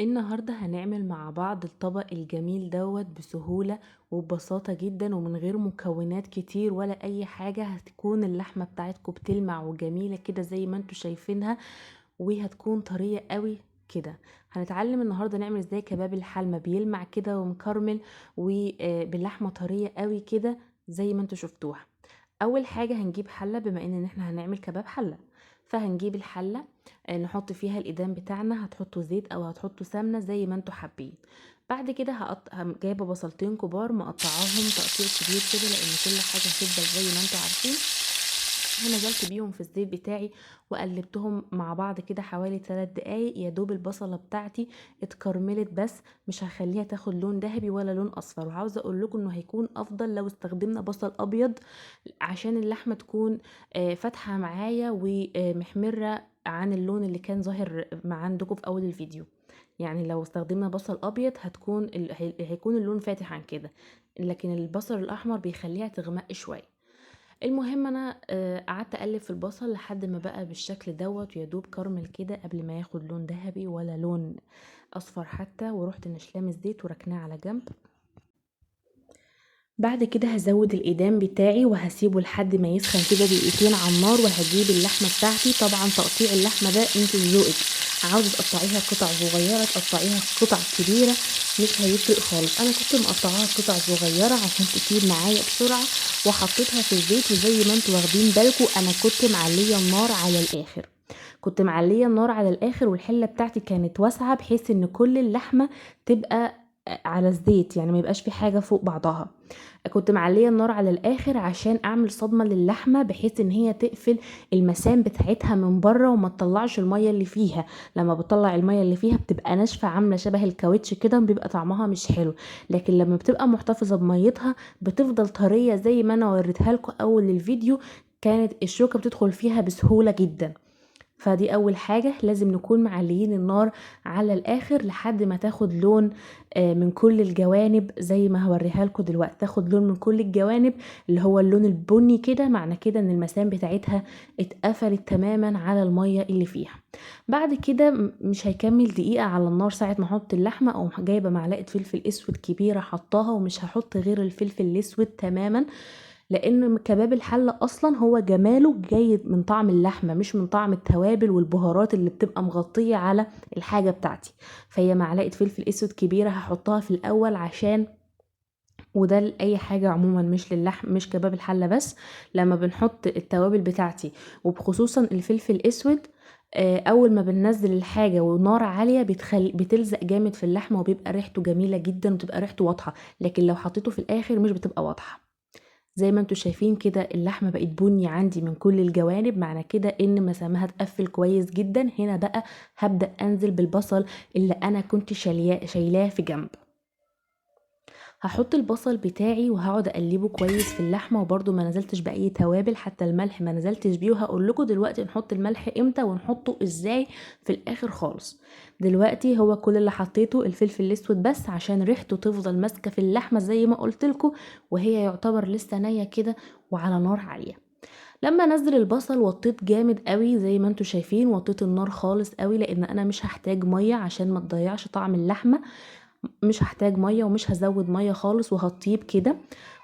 النهاردة هنعمل مع بعض الطبق الجميل دوت بسهولة وببساطة جدا ومن غير مكونات كتير ولا اي حاجة. هتكون اللحمة بتاعتكم بتلمع وجميلة كده زي ما انتوا شايفينها، وهتكون طرية قوي كده. هنتعلم النهاردة نعمل ازاي كباب الحلمة بيلمع كده ومكرمل وباللحمة طرية قوي كده زي ما انتوا شفتوها. اول حاجة هنجيب حلة، بما ان احنا هنعمل كباب حلة، فهنجيب الحلة نحط فيها الإدام بتاعنا. هتحطوا زيت او هتحطوا سمنة زي ما انتوا حابين. بعد كده جايبة بصلتين كبار مقطعاهم تقطيع كبير كده، لان كل حاجة هتفضل زي ما انتوا عارفين. ونزلت بيهم في الزيت بتاعي وقلبتهم مع بعض كده حوالي 3 دقايق. يا دوب البصلة بتاعتي اتكرملت، بس مش هخليها تاخد لون ذهبي ولا لون اصفر. وعاوزة اقول لكم انه هيكون افضل لو استخدمنا بصل ابيض عشان اللحمة تكون فاتحة معايا ومحمرة عن اللون اللي كان ظاهر مع عندكم في اول الفيديو. يعني لو استخدمنا بصل ابيض هيكون اللون فاتح عن كده، لكن البصل الاحمر بيخليها تغمق شوية. المهم انا قعدت اقلب في البصل لحد ما بقى بالشكل دوت، ويا دوب كرمل كده قبل ما ياخد لون ذهبي ولا لون اصفر حتى. ورحت نشلاه من الزيت وركناه على جنب. بعد كده هزود الإدام بتاعي وهسيبه لحد ما يسخن كده دقيقتين على النار، وهجيب اللحمة بتاعتي. طبعا تقطيع اللحمة ده انت وذوقك، عاوزة تقطعيها قطع صغيرة تقطعيها قطع كبيرة مش هيفرق خالص. انا كنت مقطعاها قطع صغيرة عشان تطيب معايا بسرعة، وحطيتها في الزيت. وزي ما انتوا واخدين بالكم انا كنت معلية النار على الاخر، كنت معلية النار على الاخر، والحلة بتاعتي كانت واسعة بحيث ان كل اللحمة تبقى على الزيت، يعني ما يبقاش في حاجة فوق بعضها. كنت معلية النار على الاخر عشان اعمل صدمة للحمة بحيث ان هي تقفل المسام بتاعتها من بره وما تطلعش المية اللي فيها. لما بتطلع المية اللي فيها بتبقى ناشفة عاملة شبه الكاوتش كده، بيبقى طعمها مش حلو. لكن لما بتبقى محتفظة بميتها بتفضل طرية زي ما انا وريتها لكم اول الفيديو، كانت الشوكة بتدخل فيها بسهولة جدا. فدي اول حاجة، لازم نكون معليين النار على الاخر لحد ما تاخد لون من كل الجوانب زي ما هوريها لكم دلوقتي. تاخد لون من كل الجوانب اللي هو اللون البني كده، معنى كده ان المسام بتاعتها اتقفلت تماما على المية اللي فيها. بعد كده مش هيكمل دقيقة على النار ساعة ما احط اللحمة، او جايبة معلقة فلفل اسود كبيرة حطاها، ومش هحط غير الفلفل الاسود تماما، لان كباب الحلة اصلا هو جماله جاي من طعم اللحمة مش من طعم التوابل والبهارات اللي بتبقى مغطية على الحاجة بتاعتي. فهي معلقة فلفل اسود كبيرة هحطها في الاول عشان، وده لأي حاجة عموما مش للحم، مش كباب الحلة بس، لما بنحط التوابل بتاعتي وبخصوصا الفلفل الاسود، اول ما بننزل الحاجة ونار عالية بتلزق جامد في اللحمة وبيبقى ريحته جميلة جدا وتبقى ريحته واضحة، لكن لو حطيته في الاخر مش بتبقى واضحة. زي ما انتوا شايفين كده اللحمة بقت بني عندي من كل الجوانب، معنى كده ان مسامها اتقفل كويس جدا. هنا بقى هبدأ انزل بالبصل اللي انا كنت شايلاه في جنب. هحط البصل بتاعي وهقعد اقلبه كويس في اللحمة، وبرده ما نزلتش باي توابل، حتى الملح ما نزلتش بيه، وهقول لكم دلوقتي نحط الملح امتى ونحطه ازاي في الاخر خالص. دلوقتي هو كل اللي حطيته الفلفل الاسود بس عشان ريحته تفضل ماسكه في اللحمة زي ما قلت لكم، وهي يعتبر لسه نيه كده وعلى نار عالية. لما نزل البصل وطيت جامد قوي زي ما انتوا شايفين، وطيت النار خالص قوي لان انا مش هحتاج مية عشان ما تضيعش طعم اللحمة، مش هحتاج مية ومش هزود مية خالص، وهطيب كده.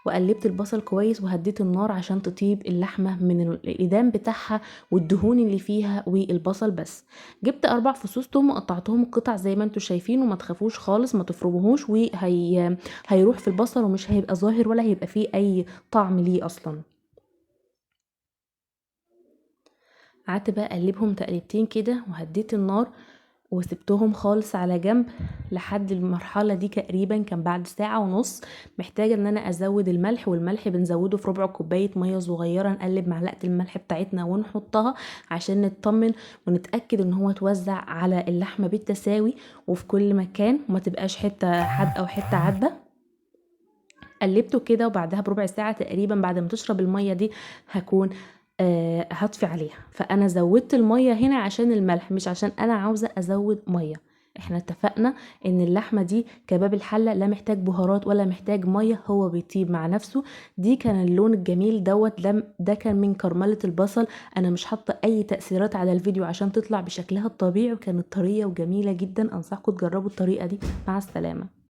وقلبت البصل كويس وهديت النار عشان تطيب اللحمة من الإدام بتاعها والدهون اللي فيها والبصل بس. جبت 4 فصوص توم وقطعتهم قطع زي ما انتوا شايفين، وما تخافوش خالص ما تفرموهوش، وهي هيروح في البصل ومش هيبقى ظاهر ولا هيبقى فيه اي طعم ليه اصلا. قعدت بقى اقلبهم تقليبتين كده وهديت النار وسبتهم خالص على جنب لحد المرحلة دي تقريبا، كان بعد ساعة ونص. محتاجة ان انا ازود الملح، والملح بنزوده في ربع كوباية مية صغيرة، نقلب معلقة الملح بتاعتنا ونحطها عشان نطمن ونتأكد ان هو اتوزع على اللحمة بالتساوي وفي كل مكان، وما تبقاش حتة حادقة وحتة عادبة. قلبته كده، وبعدها بربع ساعة تقريبا بعد ما تشرب المية دي هكون هطفي عليها. فانا زودت المية هنا عشان الملح، مش عشان انا عاوزة ازود مية. احنا اتفقنا ان اللحمة دي كباب الحلة لا محتاج بهارات ولا محتاج مية، هو بيطيب مع نفسه. دي كان اللون الجميل دوت، ده كان من كرملة البصل. انا مش حاطة اي تأثيرات على الفيديو عشان تطلع بشكلها الطبيعي، وكانت طرية وجميلة جدا. انصحكم تجربوا الطريقة دي. مع السلامة.